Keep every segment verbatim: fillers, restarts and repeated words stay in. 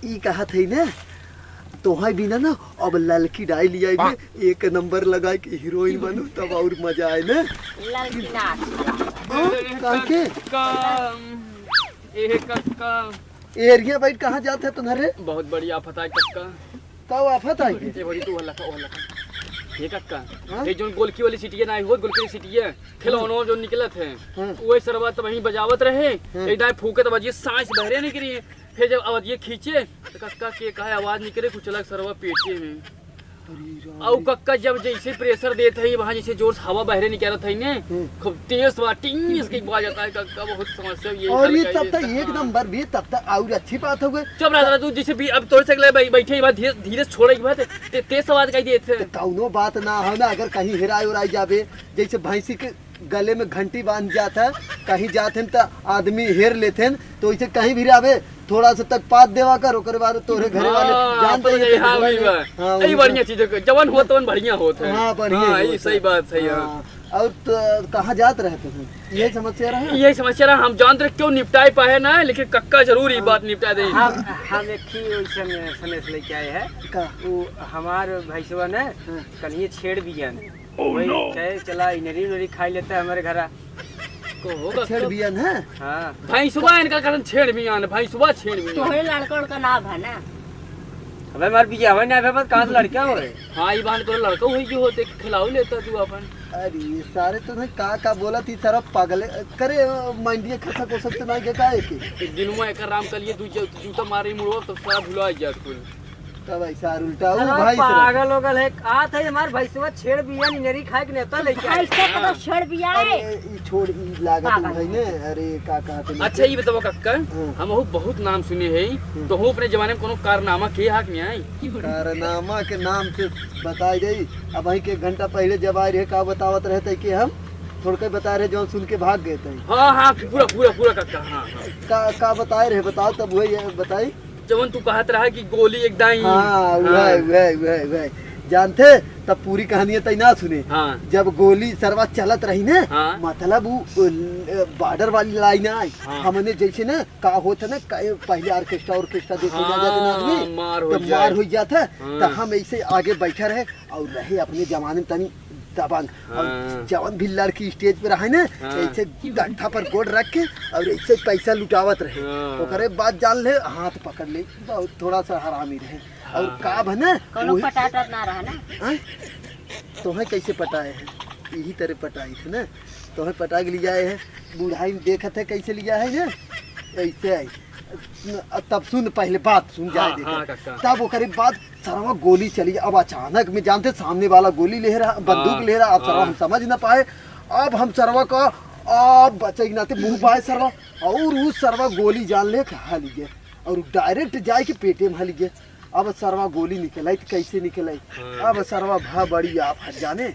ई कहत है ना, तोहई बिना ना अब ललकी डाई लिया में एक नंबर लगाए के हीरोइन बनू, तब और मजा आए ना। ललकी ना अच्छा लगे। हाँ, काहे के? कक्का, ए कक्का। एरिया बैठ कहाँ जात है तुम्हारे? बहुत बड़ी आफत आए कक्का। का आफत आए? ये बड़ी तू हल्ला का, हल्ला का। ये कक्का, हाँ? ये जोन गोलकी वाली सीटी है ना, वो गोलकी वाली सीटी है। खिलौनो जो निकलत है, हाँ। वही सरवा तब वहीं बजावत रहे। हाँ। एक दाएं फूके तो बजिए सांस बहरे निकली। फिर जब आवाजिए खींचे तो कक्का के कहे आवाज निकले, कुछ अलग सरवा पेटे में। अरे राम अउ रे। कक्का जब जैसे प्रेशर देत है, वहाँ जैसे जोर से हवा बहरे निकलत है ने, हम्म। खूब तेज बा, टिंग इसके बाज जाता है कक्का, बहुत समस्या ये और हल ये कर तब देता तक है। एक हाँ। नंबर भी, तब तक और अच्छी बात हो गई। चुप रह, तू जैसे भी अब तोड़ से अगले बै-, बैठे ही बात धीरे, धीरे से छोड़े की बात, ते-, तेज से आवाज कही देते तो हैं। कौनो बात ना हो ना, अगर कहीं हेराय उराय जाबे, जैसे भैंसी के गले में घंटी बांध जात है, कहीं जात हैं त आदमी हेर लेत हैं, तो इसे कहीं भी रहबे, थोड़ा सा तक पात देवा कर, ओकरे बाद तोरे घरे वाले हाँ, जानते अपने हैं कि हाँ, घरे वही में, बात। हाँ, यही वही बढ़िया बात। चीज है, जवन हो तवन बढ़िया होत है। हाँ, बढ़िया हाँ, होत ये है। सही बात, सही है। हाँ, और तो कहाँ जात रहे थे? यही समस्या रहा? यही समस्या रहा, हम जानते रहे क्यों निपटाए पाए ना, लेकिन कक्का जरूर ये हाँ। बात निपटा दे। हम, हम एक ही ओइसन सनेस लेके आए हैं। का? वो हमार भैंसवा ने हाँ। कल ये छेड़ बिया ने। Oh, वही no! कहे, "चला, इनरी उनरी खाई लेता है हमारे घरा।" को होगा छेड़ बियान है? हाँ। भैंसवा इनका कारण छेड़ बियान, भैंसवा छेड़ बियान। तोहरे लड़का उड़का ना भा ना। अबे हमार बियाह ना भे, बस कहाँ से लड़का होए? हाँ, ई बहाने तोरा लड़का होई जो होते, खिलाऊ लेता तू अपन। अरे, सारे तो नहीं का, का बोला थी, सारा पागल है। करे, माइंडिया खसा को सकते ना, के का है के? एक दिन में एक राम कलिए दू जू-, जूता मारे मुड़वा, तो सारा भुला जात कुल। तब ऐसा उल्टा, ऊ साला भाई से पागल हो गल है। आत है हमार भैंसवा छेड़ बिया, निनरी खाए के नेवता लेके आए। भैंसा का तो छेड़ बिया अरे, है। ई छोड़, ई लागत पागल। है ने। अरे, का कहत है अच्छा, लेके? ई बतावा कक्का, हाँ। हमहू बहुत नाम सुने है, हम्म। तो हूँ अपने जमाने में कोनो कारनामा के हाथ में आई? कारनामा के नाम से बताई जाई। अब वहीं के एक घंटा पहले जब आए रहे, का बतावत रहे थे कि हम थोड़के बता रहे, जौन सुन के भाग गए थे। हाँ, हाँ, पूरा, पूरा, पूरा कक्का, हाँ, हाँ। का, का बताए रहे, बताओ तब वही बताई। जवन तू कहत रहा कि गोली एक दाई। हाँ, हाँ। वह, वह, वह, वह। जानते, तब पूरी कहानी तय ना सुने। हाँ। जब गोली सरवा चलत रही ने, हाँ। मतलब उ, उ, बॉर्डर वाली लाइन आई। हाँ। हमने जैसे ना, का होत है ना, का, पहले ऑर्केस्ट्रा, ऑर्केस्ट्रा देखे ना जाते ना हाँ, आदमी, मार हो तो जाए। मार हो जाता है, हाँ। तो हम ऐसे आगे बैठा रहे और रहे अपने जमाने में तनी दबंग। और हाँ। जवन भी लड़की स्टेज पे रहे ना, हाँ। ऐसे गट्ठा पर गोड़ रख के और ऐसे पैसा लुटावत रहे। हाँ। ओकरे बाद जान ले, हाथ पकड़ ले, बहुत थोड़ा सा हरामी रहे। और हाँ। का बने, कोनो वही पटाटा ना रहा ना। हाँ? तोहे कैसे पटाए हैं? यही तरह पटाई थे ना, तोहे पटा के लियाए हैं। बुढ़ाई में देखत है कैसे लिया है ना, ऐसे है। तब सुन, पहले बात सुन, जाए हाँ, दे। हाँ, काका। तब ओकरे बाद सरवा गोली चली। अब अचानक में जानते, सामने वाला गोली ले रहा, बंदूक हाँ, ले रहा। अब सरवा हाँ। हम समझ ना पाए। अब हम सरवा का, अब बचे के नाते मुंह बाए सरवा, और उ सरवा गोली जान ले खा लिए, और डायरेक्ट जाए के पेटे में लिए। अब सरवा गोली निकलाई तो कैसे निकलाई? हाँ। अब सरवा भा बड़ी आफत जाने,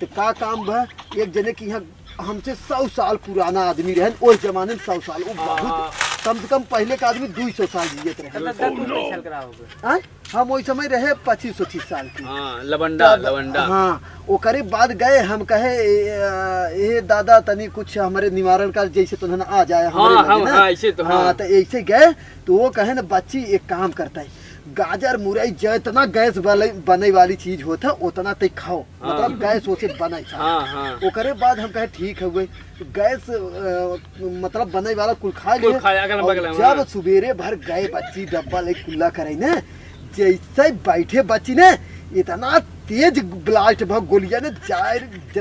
तो का काम भा, एक जने की यहाँ हमसे सौ साल पुराना आदमी रहन, ओस जमाने में सौ साल, वो बहुत, हाँ। कम से कम पहले का आदमी दुई सौ साल जियत रहे। तब तक तू हाँ? पैसा करा होगा। हम ओई समय रहे पच्चीस पच्चीस साल के। हाँ, लवंडा, तब, लवंडा। हाँ, ओकरे बाद गए, हम कहे, "ए, ए दादा, तनी कुछ हमरे निवारण का, जैसे तो ना आ जाए हमरे हाँ, लगे हम, ना।" हाँ, ऐसे तो, हाँ, हाँ। तो ऐसे गए, तो वो कहे ना, "बच्ची, एक काम करता है, गाजर, मुरई, जितना गैस बले-, बने वाली चीज होता, उतना ते खाओ।" हाँ। मतलब, गैस ओसे बने था। हाँ, हाँ। ओकरे बाद हम कहे, "ठीक है, गैस, अ, मतलब, बने वाला कुल खा कुल लिए।" खाए, अगल और बगल, जब हाँ। सुबेरे भर गए, बच्ची डब्बा ले कुल्ला करे ने, जैसे बैठे बच्ची ने, इतना तेज ब्लास्ट भ गोलिया ने,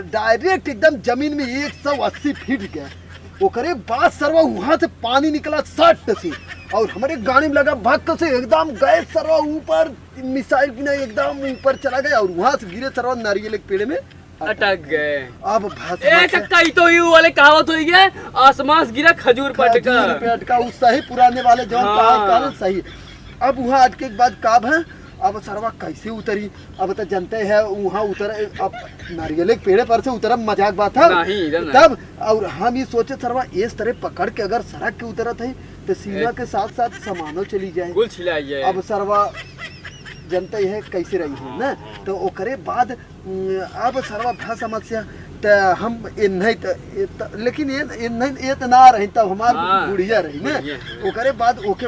डायरेक्ट एकदम जमीन में एक सौ अस्सी फीट गया। ओकरे बाद सरवा वहां से पानी निकला सट से, और हमरे गाड़ी में लगा भक्क से, एकदम गए सरवा ऊपर, मिसाइल की ना एकदम ऊपर चला गया, और वहां से गिरे सरवा नारियल के पेड़ में अटक गए। अब भस ए भस कक्का, ई तो यू वाले कहावत होई गए, आसमान से गिरा खजूर पटका। खजूर पटका, उ सही पुराने वाले जौन हाँ। कहा, कहले सही। अब वहाँ अटके के बाद का भा, अब सरवा कैसे उतरी? अब तो जानते हैं वहाँ उतर, अब नारियल के पेड़े पर से उतरब मजाक बात है। नहीं, इधर नहीं। तब और हम ये सोचे सरवा इस तरह पकड़ के अगर सरक के उतरत है तो सीना ए। के साथ साथ सामानो चली जाए। कुल छिलाई जाए। अब सरवा जानते हैं कैसे रही है हाँ, ना, हाँ। तो ओकरे बाद उम, अब सरवा भा समस्या, त हम इन्है त, ए त, लेकिन ये, इन्है ये त ना रही, तब हमार हाँ, बुढ़िया रही ना। बुढ़िया, हाँ। ओकरे बाद ओके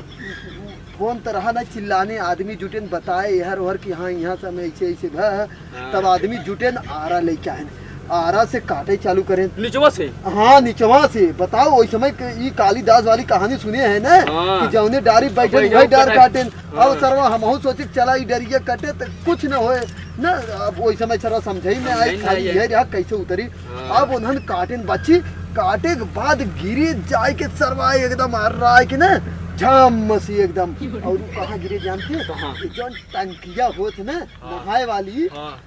कौन तरह ना चिल्लाने, आदमी जुटेन बताए एहर ओहर कि हाँ, यहाँ से हम ऐसे ऐसे भा, हाँ। तब आदमी जुटेन आरा लेके आएन, आरा से काटे चालू करेन। निचवा से? हाँ, निचवा से। बताओ, ओइ समय के ई कालिदास वाली कहानी सुने है ना, हाँ। कि जौने डारी बैठेन, वही वही डार डार कटे। काटेन। हाँ। अब सरवा हमहू सोचे कि चला ई डरिया कटे त कुछ न होए ना। अब ओइ समय सरवा समझई में आए, समझई में खाली आए। ये रहा कैसे उतरी। हाँ। अब उन्हन काटेन बच्ची, काटे के बाद गिरे जाए के सरवा एकदम अर्राए के ना, झाम मसी एकदम। और उ कहाँ गिरे जानते? कहाँ? ये जौन टंकिया होत ना, हाँ। नहाए वाली, हाँ।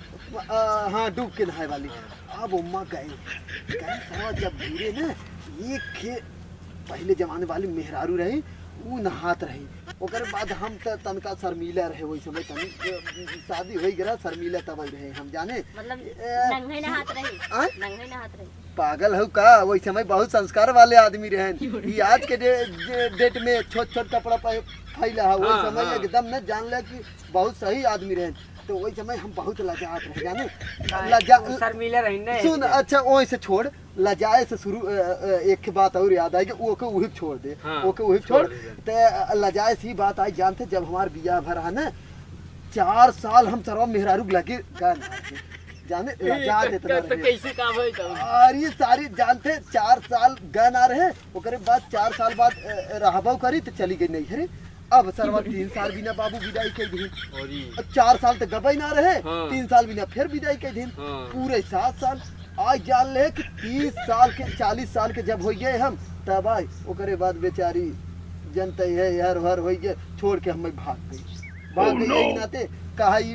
अ, हाँ, डूब के नहाए वाली। हाँ। अब ओमा गए, गए सरवा जब गिरे ना, एक खे-, पहिले जमाने वाली मेहरारू रही, उ नहात रही। ओकरे बाद हम त तनका शर्मीला रहे, ओइ समय तनी, अ, शादी होइ गया, शर्मीला तब रहे हम जाने। मतलब, ए, नंगे नहात रही? आय? नंगे नहात रही? पागल हौ का? ओइ समय बहुत संस्कार वाले आदमी रहेन। ई आज के डे-, डे-, डेट में छोट छोट कपड़ा पह-, फैला है, ओइ हाँ, समय हाँ। एकदम न जान ले कि बहुत सही आदमी रहेन। तो ओइ समय हम बहुत लजात रहे जाने। हाँ, लजा-, उ शर्मीला रही न, सुन, एकदम। अच्छा, ओइ से छोड़, लजाए से शुरू, अ, अ, एक बात और याद आई कि ओके उही छोड़ दे, हाँ, ओके उही छोड़। छोड़ दे। ते, अ, लजाए से ही बात आई, जानते, जब हमार बियाह भरा है ना, चार साल हम सरवा मेहरारू के लगे गए ना रहे। जाने, ए, लजा तो, देते ना तो रहे। कैसे का भाई तब? अरे सारी जानते, चार साल गए ना रहे, ओकरे बाद चार साल बाद, अ, अ, रहबो करी तो चली गई नहीं। अरे, अब सरवा तीन साल बिना बाबू विदाई कइ दिहिन। अरे। अब चार साल त गबई ना रहे, हाँ। तीन साल बिना फिर विदाई कइ दिहिन। हाँ। पूरे सात साल। आज जान ले कि तीस साल के, चालीस साल के जब होइ गए हम, तब आए। ओकरे बाद बेचारी जनते है, हर हर होइ गए, छोड़ के हमें भाग गई। भाग गई, यही नाते कहा, "ई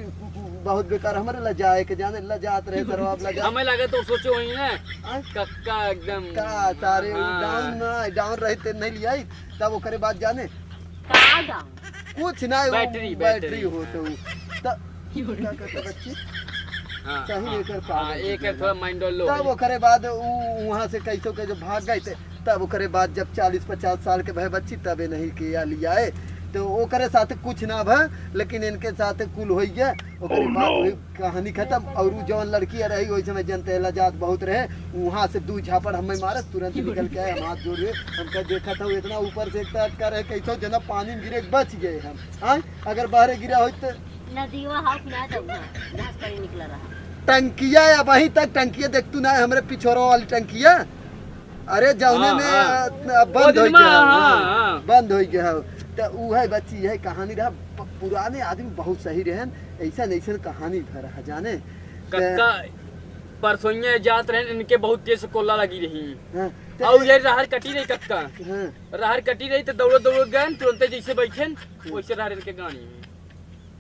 बहुत बेकार, हमरे लजाए के जाने, लजात रहे सरवा, अब लजा।" हमें लगे तो सोचे वही ना, आय? कक्का एकदम। का सारे हाँ। डाउन ना, डाउन रहते नहीं लियाई, तब ओकरे बाद जाने। का डाउन? कुछ ना, उ बैटरी, बैटरी बैटरी, होत हाँ। उ। त-, का कहता बच्ची? हाँ, सही हाँ, एकर हाँ, पागल एकर हो थोड़ा गया। Mind low तब है। ओकरे बाद उ वहाँ से कैसो कैसो भाग गए थे। तब ओकरे बाद जब चालीस पचास साल के भए बच्ची, तबे नहीं के या लियाए। तो ओकरे साथ कुछ ना भा, लेकिन इनके साथ कुल होइ गया। ओकरे Oh, बाद no। वही कहानी खत्म। और उ जौन लड़की रही, ओइ समय जनते लजात बहुत रहे, वहाँ से दू झापड़ हमें मारे, तुरंत निकल के आए, हम हाथ जोड़ के, हम कह, "देखा था, इतना ऊपर से एक अटका रहे, कैसो जना पानी में गिरे के बच गए हम।" हाँ, अगर बाहरे गिरा होइत तो नदिया हाथ ना दउहा, जहाँ से पानी निकला रहा। टंकिया, अब वहीं तक टंकिया देख तू ना, हमरे पिछोरो वाली टंकिया। अरे जौने हाँ, में, हाँ। अ, बंद होइ गया, हाँ, हाँ। बंद होइ गया। त उहे बच्ची, यह कहानी रहा। प-, पुराने आदमी बहुत सही रहन, ऐसन, ऐसन कहानी भर है जाने। त कक्का परसोइया जात रहन, इनके बहुत तेज से कोल्ला लगी रही। हाँ, त और ये रहर कटी रही कक्का। हाँ। रहर कटी रही त दौड़ो दौड़ो गए, तुरंते जैसे बैठेन, वैसे रहर इनके गानी में।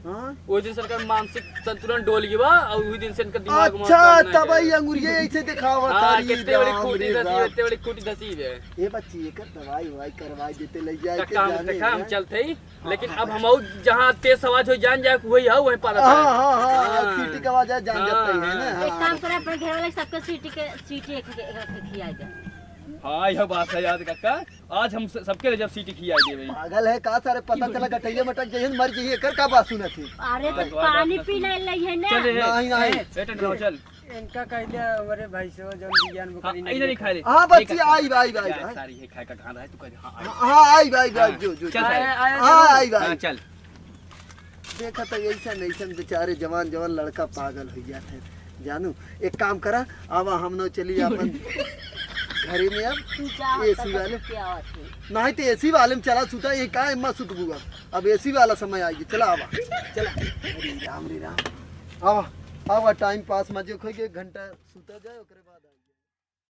हाँ? ओहि दिन से इनका मानसिक संतुलन डोल गया बा, और ओहि दिन से इनका दिमाग में अच्छा, काम ना तब करे। ई अंगुरिया ऐसे दिखावत हाँ, हरी, कितने बड़ी राम खूंटी रे धसी, राम। इतने बड़ी खूंटी धसी है। ए बच्ची, एकर दवाई ववाई करवाई देते, ले जाए के कक्का हम, जाने कक्का हम हैं। चलते ही, हाँ, लेकिन हाँ, अब बच्ची। हम और जहाँ तेज आवाज हो जान जाए, वही है, वही पाला हाँ, था। हाँ, हाँ, हाँ। सीटी का आवाज है, जान जाते हैं ना, हाँ। एक काम हाँ। करा, अपने घर वाले सबके सीटी के, सीटी एक, एक, एक खिया दे। हाँ, यह बात है यार कक्का। आज हम स-, सबके ले जब सीटी खिया देवे। पागल है का सारे, पता चला गटैया में अटक जाइए, मर जाइए, एकर का बात सुनत है? अरे हाँ, तो तो आज पानी बात पी सुन। ले, ले है ना। चल रे, नहीं, नहीं। ए, ए, टंडवा, चल। इनका कह दे, हमरे भाई से जौन बियान हाँ, बकरी इधर नहीं ही खा ले। हाँ, बच्ची, एक आई, आई, आई, क्या आई। सारी है, खाए का ढांढा है, तू कह दे, हाँ, आई। हाँ, हाँ, आई, आई, आई, हाँ, जो, जो, चल जो। सारे। हाँ, आई, आई। हाँ, चल। देखा तो ऐसन, ऐसन बेचारे जवान, जवान लड़का पागल हो जाते हैं। जानू, एक काम करा, आवा हम नौ चली अपन घरे में अब। तू जा, एसी तब वाले। क्या बात है? नहीं तो एसी वाले में चला सुता, ये का एमा सुतबू अब? अब एसी वाला समय आ गया, चला आवा, चला। अरे राम रे राम, आवा, आवा, टाइम पास मजे खोई के एक घंटा सुता जाए, ओकरे बाद आई।